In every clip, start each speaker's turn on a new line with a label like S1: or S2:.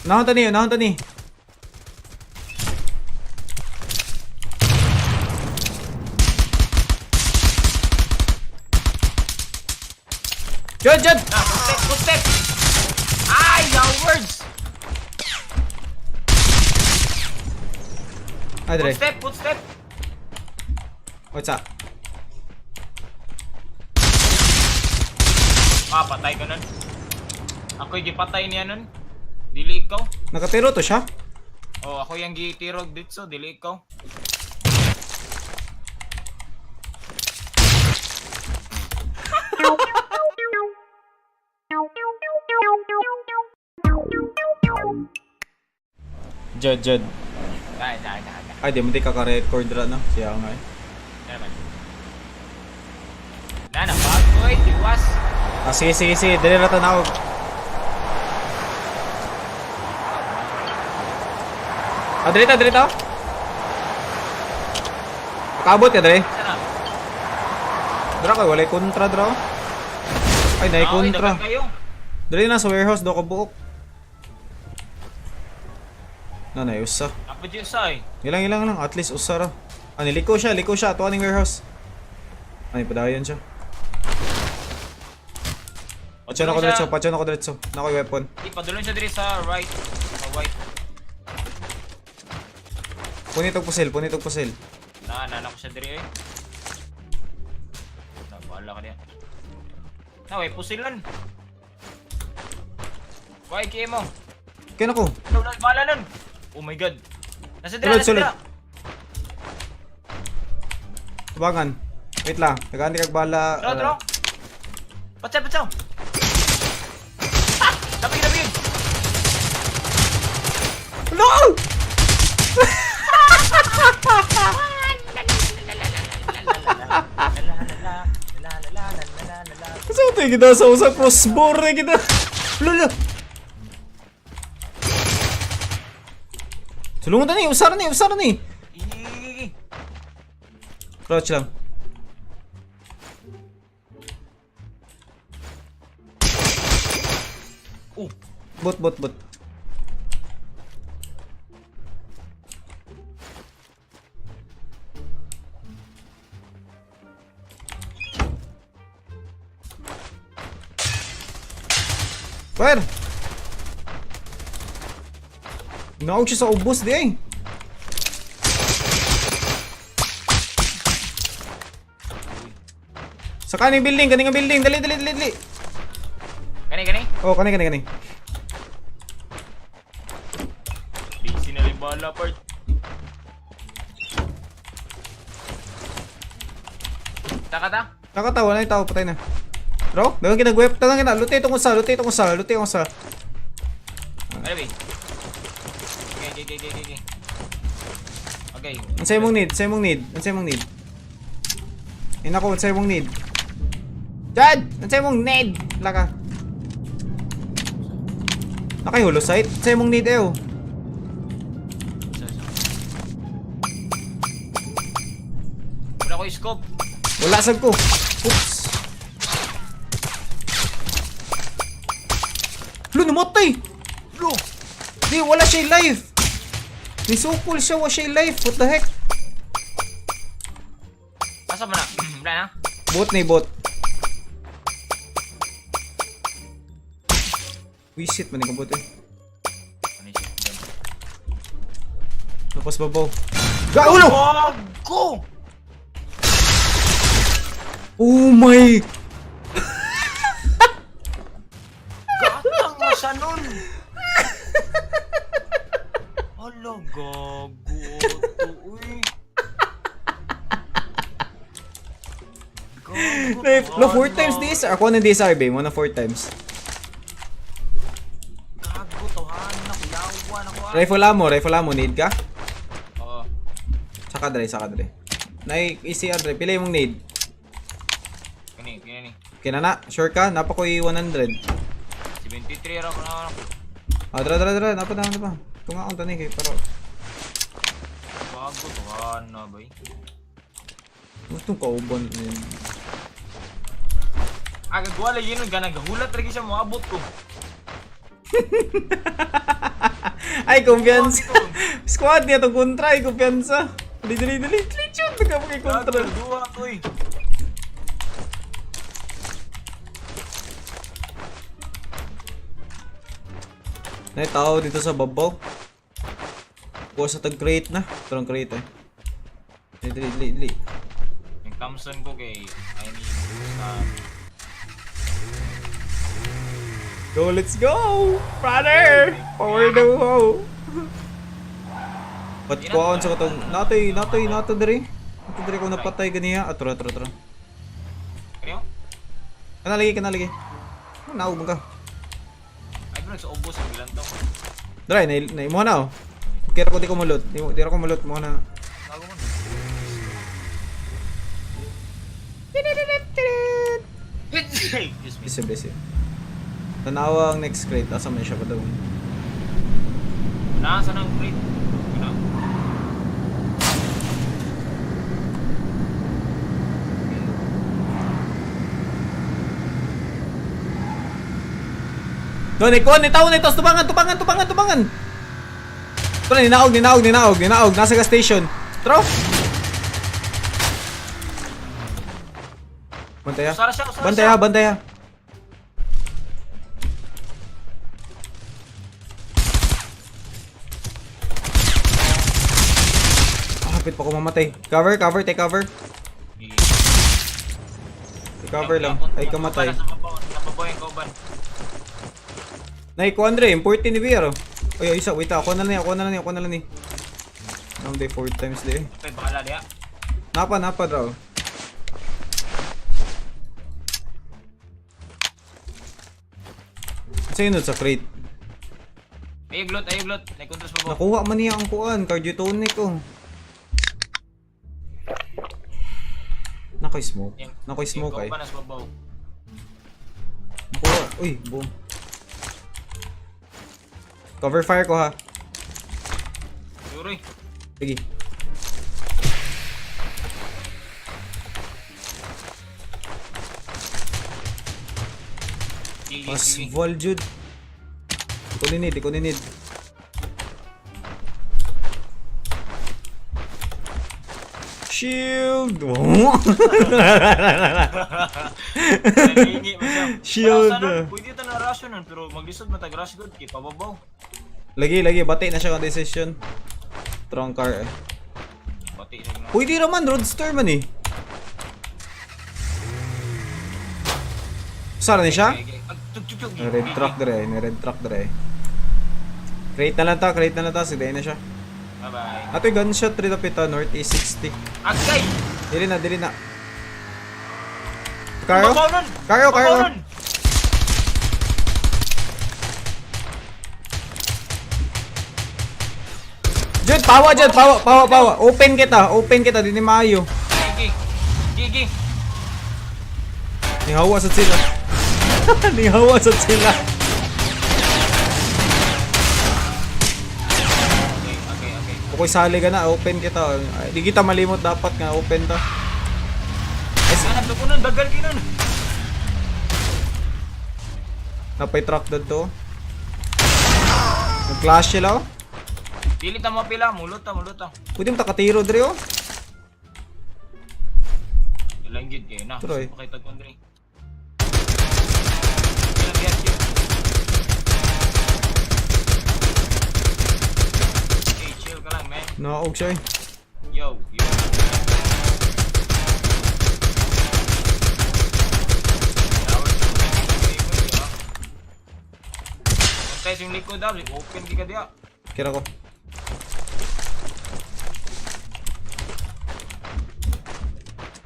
S1: Nahon ta ni, nahon ta ni. Jud, Jud!
S2: Na, footstep, footstep! Ay, words!
S1: Ay, dire.
S2: Footstep, footstep!
S1: What's up?
S2: Ah, patay ka nun. Ako'y gipatay niya nun. Dili ikaw.
S1: Nakatiro to siya?
S2: Oh, ako yung gitirog dito, dili ikaw.
S1: Jud, Jud.
S2: Dai, dai, dai, dai.
S1: Ay, di mo di kaka-record ra, no? Siya nga eh.
S2: Naman. Na, na, bago eh, tiwas.
S1: Ah, sige, sige, sige. Dali ra tanaw. Ah, dali ta, dali ta. Makaabot ka, dali.
S2: Sana.
S1: Dra kay walay kontra dra. Ay, naay
S2: Ah, oy,
S1: kontra.
S2: daghan kayo.
S1: Dali na sa warehouse do ka buok. Na nay usa.
S2: Ako dyan sa eh.
S1: Ilang ilang lang, at least usa ra. Ah, niliko siya, liko siya ato aning warehouse. Ay, padayon siya. Patyon ako diretso, patyon ako diretso. Nakoy weapon.
S2: Di, padulong siya diri sa right. Sa white.
S1: Punit og pusil, punit og pusil.
S2: Na, na, na ko siya diri eh. Na, bahala ka niya. Na, way, pusilan. Why, kaya mo?
S1: Kaya ko.
S2: No, no, bahala nun. Oh my God. Nasa dira,
S1: Sulod,
S2: nasa
S1: sulod.
S2: dira.
S1: Tubangan. Wait lang, tagaan di kag bala.
S2: Draw, draw. Patsaw, patsaw. Ah! Lapig, lapig.
S1: No! Kasi ito yung kita sa usa crossbow na kita. Lolo. Tulungan ta ni, usara ni, usara ni.
S2: Igigigigi.
S1: Crouch lang.
S2: Oh,
S1: Bot, bot, bot. Fire! Naog siya sa ubos di eh. Sa kaning building, kaning building, dali, dali, dali, dali.
S2: Gani, gani.
S1: Oh, kani, kani, kani.
S2: Di sinalibala part. Taka ta?
S1: Nakatawa na yung tao, patay na. Bro, dagang kita web, dagang kita. Lutay itong usa, lutay itong usa, lutay itong usa.
S2: Ano ba? Okay, okay, okay, okay, okay. Okay.
S1: Unsay mong need, unsay mong need, unsay mong need. Ay nako, unsay mong need. Chad, unsay mong need. Laka. Nakay hulo site, unsay mong need ew.
S2: Isa, isa. Wala ko scope.
S1: Wala sad ko. Oops. Lo, namatay.
S2: Lo!
S1: Di, wala siya life. Nisukol siya, wala siya life. What the heck?
S2: Asa mo na? Wala na?
S1: Bot na bot. Wisit man yung bot eh.
S2: Ano siya?
S1: Tapos babaw. Gaulo!
S2: Gago!
S1: Oh my!
S2: Gatang mo siya nun! Hala, gago to, uy. Gago,
S1: Lo, 4 times
S2: tahanan.
S1: DSR. Ako na DSR, babe. Mo na 4 times.
S2: Gago, tahanan ako. Yawan ako, ah.
S1: Rifle ammo, rifle ammo. Need ka?
S2: Oo.
S1: Saka dre, saka dre. Nay, ECR dre. Pila yung need.
S2: Kani, kani ni.
S1: Kinana, sure ka? Napa ko 100.
S2: 73 ra ko na.
S1: Ah, dra, dra, dra. Napa na, napa. Tunga akong tani kay pero
S2: Gago, tahanan, bay.
S1: gustong kauban yun.
S2: Ah, gagwala yun, ganang gahulat lagi siya moabot ko.
S1: Ay, kumpiyansa. Squad niya itong kontra, ay, kumpiyansa. Dali, dali, dali. Dali, Jud. Nagkapagay kontra.
S2: Gago, duwa ko eh.
S1: Nay, tao dito sa babaw. Kuha sa tag-crate na. Ito ang crate eh. Dali, dali, dali, dali.
S2: Yung Thompson ko kay I need
S1: Go, let's go! Brother! Power the hoe! Ba't kuhaan sa katong... Natoy, natoy, nato diri. Nato diri kung napatay ganiya. Atro, atro, atro.
S2: Kaya?
S1: Kana lagi, kana lagi. Oh, naubang ka.
S2: Ay bro, sa ubos ang bilantaw.
S1: Dry, na, na mo na oh. Okay ra ko di ko mulot. Di ra ko mulot mo na.
S2: Gago mo. Excuse me.
S1: Busy, busy. Tanawa ang next crate. Asa man siya pa daw.
S2: Nasa ng crate? Ano?
S1: Doon, ikon, itaw na ito. Tubangan, tubangan, tubangan, tubangan. Ito na, ninaog, ninaog, ninaog, ninaog. Nasa gas station. Tro. Bantay ha.
S2: Usara siya, usara
S1: Bantay
S2: siya.
S1: ha, bantay ha. Ah, hapit pa ko mamatay. Cover, cover, take cover. Take cover lang. Ay, kamatay.
S2: Sa babaw, sa babaw yung kauban.
S1: Nay, ko Andre, importin ni BR. Oh. Oy, isa, wait, ako na lang, ako na lang, ako na lang ni. Nang day 4 times day.
S2: Okay, bahala diya.
S1: Napa, napa draw. Sa yun sa crate.
S2: Ay, glot, ay, glot. Nagkontras pa ba?
S1: Nakuha man niya ang kuan, cardiotonic oh. Nakoy smoke. Nakoy smoke ay.
S2: Yung kauban nasa babaw.
S1: Nakuha. Uy, boom. Cover fire ko ha.
S2: Yuri.
S1: Sige.
S2: Gigi,
S1: Mas
S2: gigi.
S1: vol jud. Di ko ninid, di ko ninid. Shield.
S2: Nangingi man siya.
S1: Shield.
S2: Wala, sana, pwede ito na rush nun, pero maglisod man tag rush good kay pababaw.
S1: Lagi, lagi bati na siya ang decision. Strong car eh.
S2: Pati na gina.
S1: Pwede raman roadster man eh. Sara ni siya?
S2: Okay, okay. Ag, tug, tug, tug.
S1: May red truck dire, may red truck dire. Crate na lang ta, crate na lang ta, sige na siya.
S2: Bye-bye.
S1: Ato'y gunshot rin pita north A60.
S2: Agay!
S1: Dili na, dili na. Karo?
S2: Babaw nun!
S1: Karo,
S2: Babaw
S1: karo.
S2: nun!
S1: Jud, pawa Jud, pawa, pawa, pawa. Open kita, dili maayo.
S2: Gigi. Gigi.
S1: Nihawa sa sila. Nihawa sa sila.
S2: Okay, okay, okay.
S1: Kukoy sali ka na, open kita. Ay, di kita malimot dapat nga open ta.
S2: Hanap ko nun, dagal kayo nun.
S1: Napay truck dito. Nag-clash sila oh.
S2: Dili ta mo pila, mulot ta, mulot ta.
S1: Pwede mo takatiro dre oh.
S2: Ilang gyud kayo na.
S1: Troy.
S2: Pakita ko dre. Ilang gyud chill. Hey, chill ka lang, man.
S1: Naog siya eh.
S2: Yo, yo. Kontay sa yung likod ah, open di ka diya.
S1: Kira ko.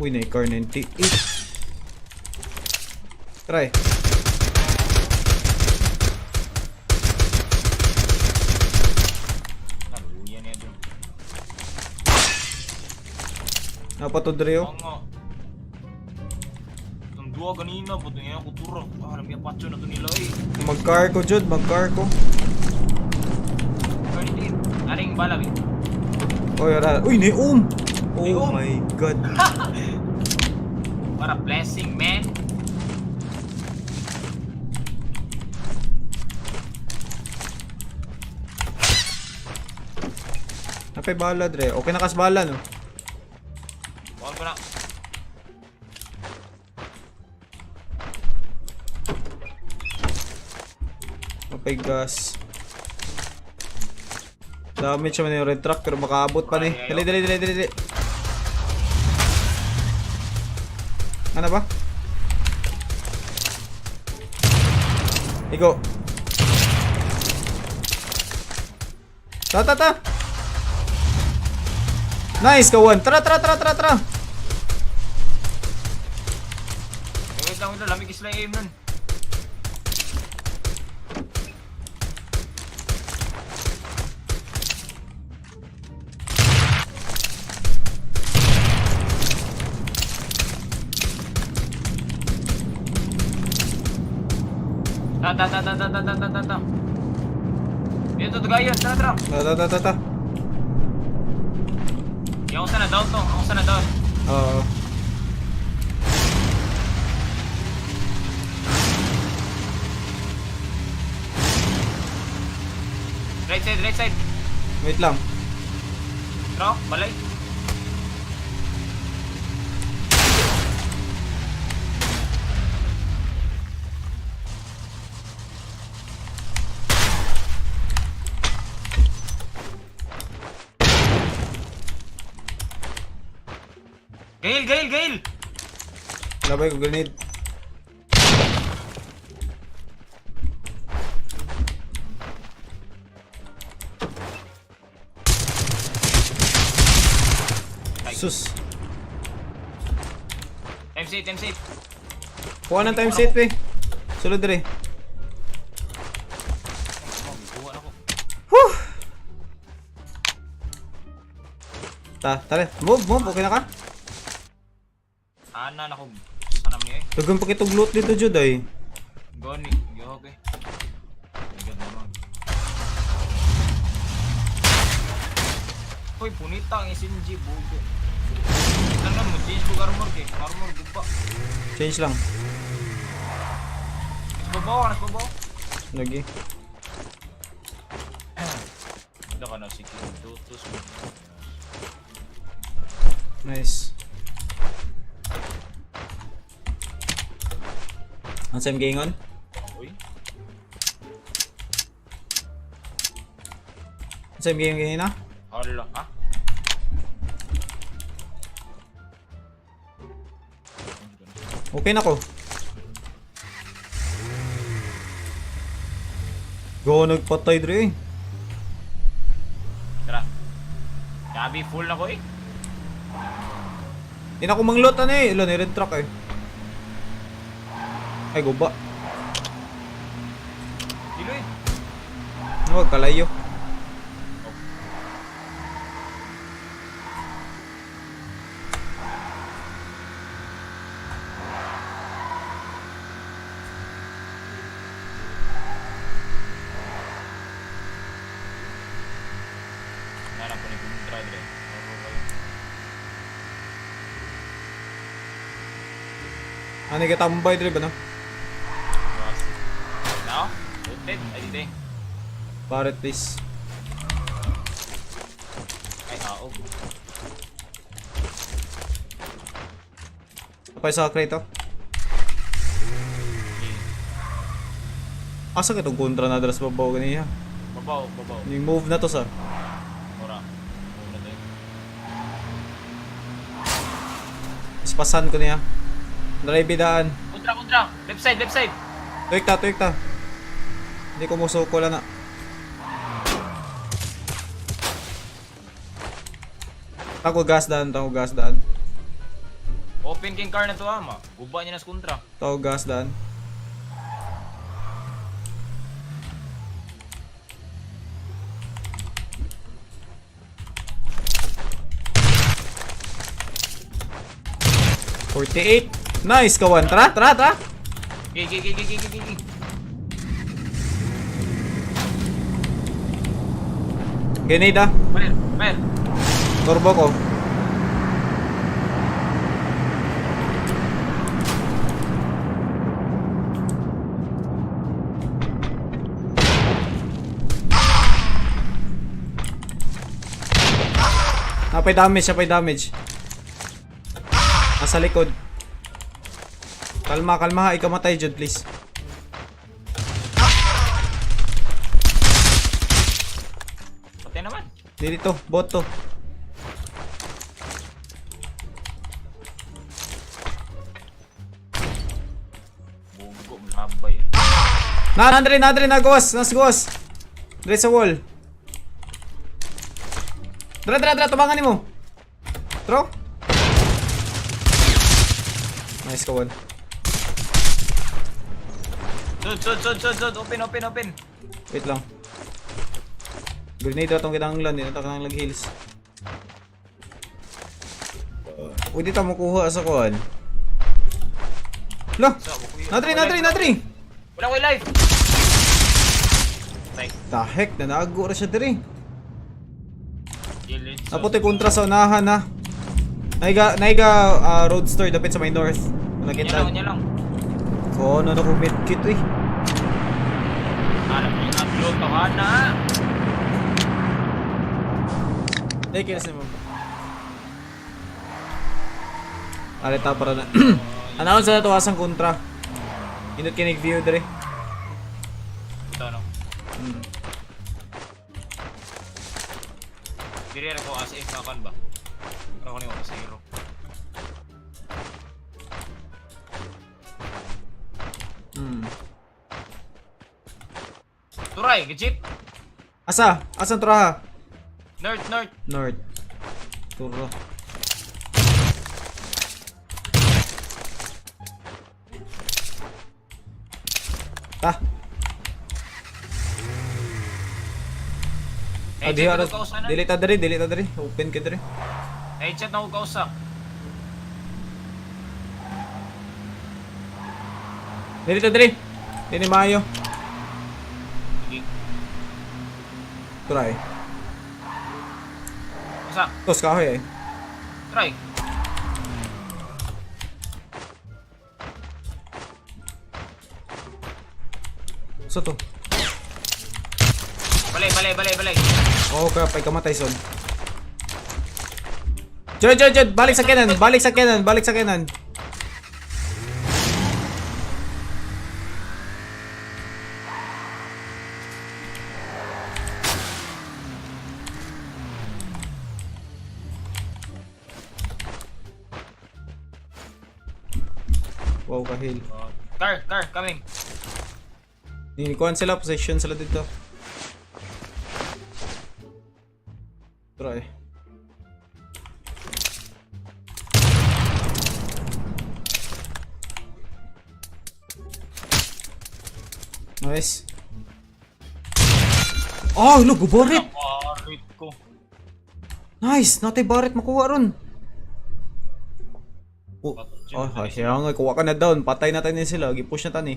S1: Uy, na car 98. Try.
S2: Naluya niya dun.
S1: Napato dre oh.
S2: Oo nga. Itong duwa ganina, buto niya ako turo. Ah, alam niya pacho na to nila eh.
S1: Mag-car ko jud, mag-car ko.
S2: Pero hindi, aring balag eh.
S1: Oy, ara. Uy, ni-um. Oh
S2: Ni-um.
S1: my god.
S2: What a blessing, man.
S1: Napay bala dre. Okay na kas bala no.
S2: Bawal ko na.
S1: Napay gas. Damage naman yung red truck pero makaabot pa ni. Dali dali dali dali. Dali. Ano ba? Igo. Ta ta ta. Nice kawan. Tara tara tara tara tara.
S2: Eh, wait lang, wait lang. Lamig isla aim nun. Ta ta ta ta ta ta ta ta ta ta. Dito tugayon, tara tara.
S1: Ta ta ta ta ta.
S2: Yung ako sana down to, ako sana down.
S1: Oo.
S2: Right side, right side.
S1: Wait lang.
S2: Tara, balay. Gail, Gail, Gail!
S1: Labay ko grenade.
S2: Ay.
S1: Sus.
S2: Time safe, time safe.
S1: Kuha ng time set eh. Sulod dire.
S2: Oh, kuha na ko.
S1: Whew! Ta, tara. Move, move. Okay na ka?
S2: Ana na ko. Sana mo niya eh.
S1: Dagan pa kitong loot dito, Jud, ay.
S2: Goni, gihok eh. My God naman. Hoy, punita ang SMG, bugo. Lang mo, change ko armor kay. Armor guba.
S1: Change lang.
S2: Mas babaw, mas babaw.
S1: Lagi.
S2: Wala ka na si King Tutus.
S1: Nice. Ang same gingon?
S2: Uy,
S1: Ang same gingon ganina?
S2: hala, ha?
S1: Okay na ko. Go, nagpatay dre eh.
S2: Tara. Gabi, full na ko eh.
S1: Hindi na ako manglot ano eh. Ilo, ni red truck eh. Ay, guba.
S2: Dilo eh.
S1: Huwag, kalayo.
S2: Nara po ni Kuntra dre. Oro kayo.
S1: Ano kitambay dre ba no?
S2: Mas. Now, looted. Ay, dito eh.
S1: Parrot please.
S2: Ay, aog.
S1: Apay sa crate oh.
S2: Okay.
S1: Asa kitong kontra na dras babaw ganiya.
S2: Babaw, babaw.
S1: Yung move na to sa.
S2: Ora. Muna tayo.
S1: Ispasan ko niya. Drive daan.
S2: Kontra, kontra. Left side, left side.
S1: Tuwik ta, tuwik ta. Hindi ko musuko lang na. Tako gas daan, tako gas daan.
S2: Open king car na to ama. Guba niya na sa kontra.
S1: Tako gas daan. 48. Nice, kawan. Tara, tara, tara.
S2: Gigi, gigi, gigi, gigi, gigi.
S1: Grenade ah.
S2: Fire, fire.
S1: Turbo ko. Napay damage, napay damage. Nasa likod. Kalma, kalma ha. Ikaw matay, Jud, please.
S2: Patay naman.
S1: Dili to, bot to.
S2: Bugo, malabay.
S1: Na, Andre, na, Andre, nagawas, nas gawas. Dre sa wall. Dra, dra, dra, tubangan nimo. Throw. Nice ka, wall.
S2: Sud, sud, sud, sud, sud. Open, open, open.
S1: Wait lang. Grenade atong kinahanglan, di na ta kinahanglan heals. Pwede ta makuha sa kuan. Lo!
S2: Sa, wakoy-
S1: Nadri,
S2: wala-
S1: nadri, nadri!
S2: Wala ko'y life! Patay.
S1: The heck, nanago ra siya diri.
S2: Gilid, sud.
S1: Naputi kontra sa unahan ha. Naiga naiga roadster dapit sa may north.
S2: Unya
S1: Nakita.
S2: lang, unya lang.
S1: Ko ano na ko medkit uy.
S2: Alam mo yung upload pa ka na.
S1: Dai kills nimo. Areta para na. Announce na to asang kontra. Indot kinig view dere.
S2: Ito, no? Diri ra ko as if makan ba? Pero ko nimo zero. Turay, gijip.
S1: Asa? Asan turaha?
S2: North, north.
S1: North. Turo. Ta. Ah, di
S2: Headshot na
S1: ara.
S2: ko kausa na.
S1: Dili ta diri, dili ta diri. Open ka diri.
S2: Headshot na ko kausa.
S1: Dili ta diri. Dili maayo.
S2: Sige.
S1: Try.
S2: Usa.
S1: Tos kahoy eh.
S2: Try.
S1: So to.
S2: Balay, balay, balay, balay.
S1: Oo, oh, pay kamatay son. Jod, Jod, Jod, balik sa kenan, balik sa kenan, balik sa kenan. Wow, kahil.
S2: Oh, car, car, coming.
S1: Ninikuan sila, position sila dito. Try. Nice. Oh, look, gubarit!
S2: Barit ko.
S1: Nice! Natay barit makuha ron. Oh, oh, ay, siya nga, kuha ka na down. Patay na tayo sila. Gipush na tani.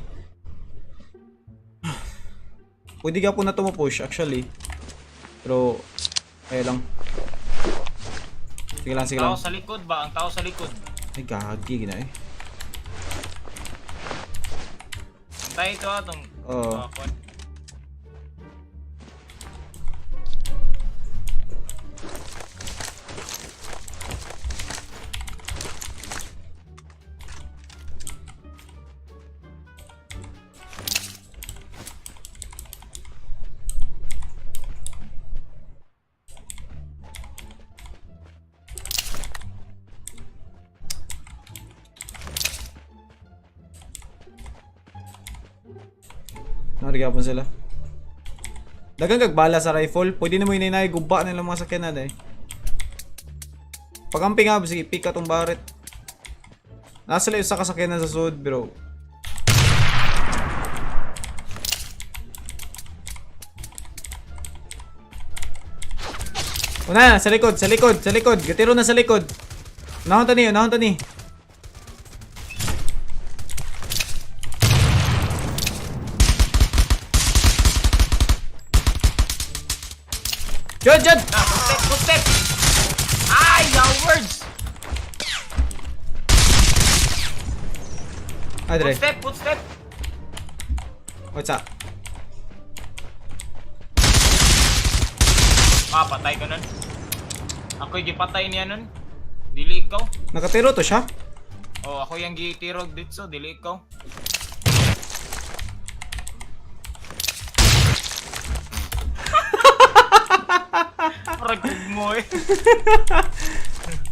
S1: Pwede ka po na tumupush, actually. Pero, ay lang. Sige lang, sige
S2: Tao
S1: lang.
S2: sa likod ba? Ang tao sa likod.
S1: Ay, gagi, gina eh.
S2: Tayo ito atong.
S1: Oo.
S2: Ah, kwan.
S1: Narigapon sila. Dagang kagbala sa rifle. Pwede na mo ininay, guba na lang mga sakyanan eh. Pagkampi nga, sige, pick atong barit. Nasa layo sa kasakyanan sa sud, bro. Una, sa likod, sa likod, sa likod. Gatiro na sa likod. Unahon tani, unahon tani. Jod, Jod!
S2: Na, footstep, footstep! Ay, your words!
S1: Adre,
S2: Footstep, footstep!
S1: what's up?
S2: Ah, patay ka nun. Ako'y gipatay niya nun. Dili ikaw.
S1: Nakatiro to siya?
S2: Oh, ako yung gitirog dito, dili ikaw. Parang mo eh.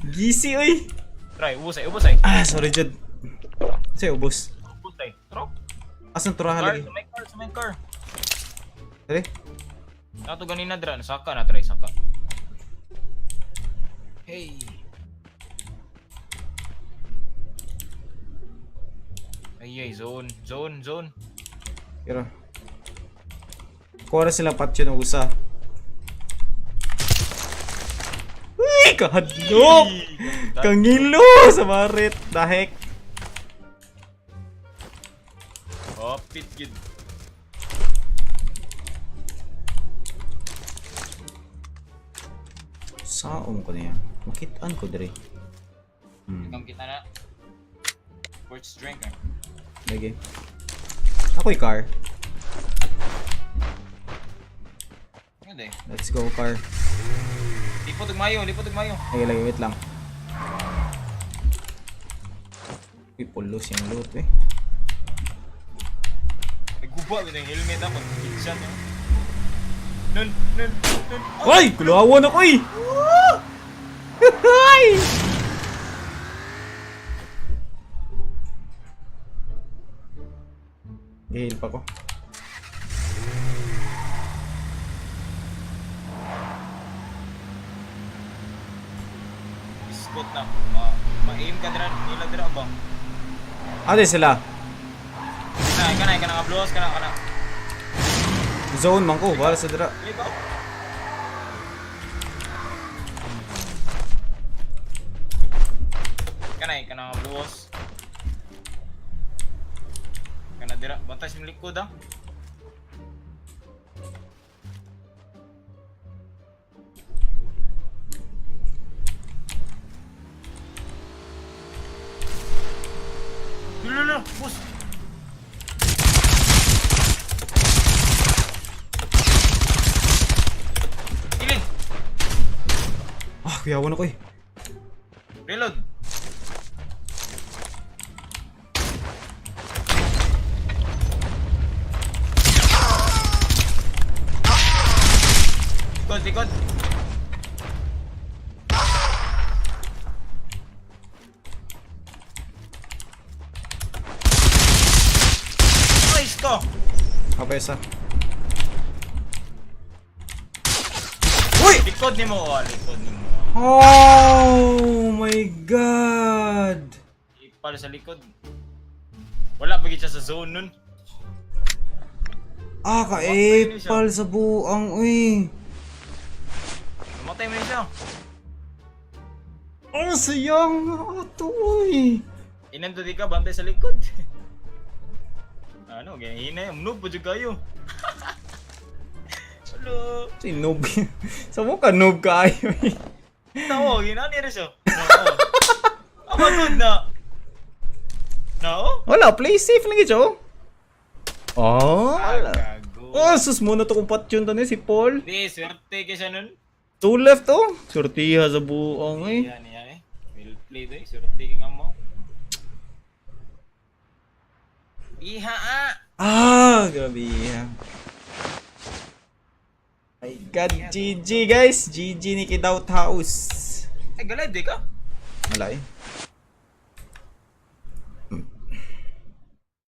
S1: Gisi oy.
S2: Try, ubos ay, ubos ay.
S1: Ah, sorry Jud. Say ubos.
S2: Ubos ay. Tro.
S1: Asan turaha
S2: Car,
S1: lagi?
S2: sa may car, sa may car.
S1: Dali.
S2: Nato ganina dra, saka na try saka. Hey. Ay ay, zone, zone, zone.
S1: Pero. Kuha na sila patyo ng usa. Uy, kahadlok! Kangilo sa marit. Dahek.
S2: Kapit gid.
S1: Saong ko niya. Makitaan ko dire.
S2: Ikam kita na. Sports drink eh.
S1: Lagi. Ako'y car.
S2: Hindi.
S1: Let's go car.
S2: Lipot ug mayo, lipot ug mayo.
S1: Lagi lagi, wait lang. Uy, pulos yung loot eh.
S2: Nagguba with ang helmet ako. Headshot eh. Nun, nun, nun.
S1: Ay! Kulawan ako eh! Ay! Gihil pa ko.
S2: Biskot na. Ma ma-aim ka dira, nila dira ba?
S1: Ate sila.
S2: Na, kana, kana nga blues, kana kana.
S1: Zone man ko. Wala sa dira.
S2: Dili ba? Kana, kana nga blues. Kana dira, bantay sa likod ah. Lolo, bus. Ilin,
S1: Ah, kuyawan ako eh.
S2: Reload. Likod, likod. Nice ko.
S1: Okay, isa. Uy!
S2: Likod nimo, oh, likod nimo.
S1: Oh my God!
S2: Ipalo sa likod. Wala pa gid siya sa zone nun.
S1: Ah, ka-epal sa buang, uy.
S2: Namatay mo na siya.
S1: Ang sayang ato, uy.
S2: Inando di ka, bantay sa likod. Ano, ganyan hina yung noob pa dyan kayo. Hello.
S1: Si noob. Sa mo ka noob kaayo, eh.
S2: Tawo, ginani rin siya. No. Ako good na. No?
S1: Wala, play safe lang ito. Oh,
S2: Ah,
S1: wala.
S2: gago.
S1: Oh, sus mo na to kung patyon to ni si Paul.
S2: Di, swerte ka siya nun.
S1: Two left oh. Surtiha sa buong eh.
S2: Yan, yan eh. Well played eh. Swerte ka nga mo. Iha ah!
S1: Ah, grabe. My God, GG guys. GG ni Kidaut House.
S2: Ay, galay, di ka?
S1: Wala eh.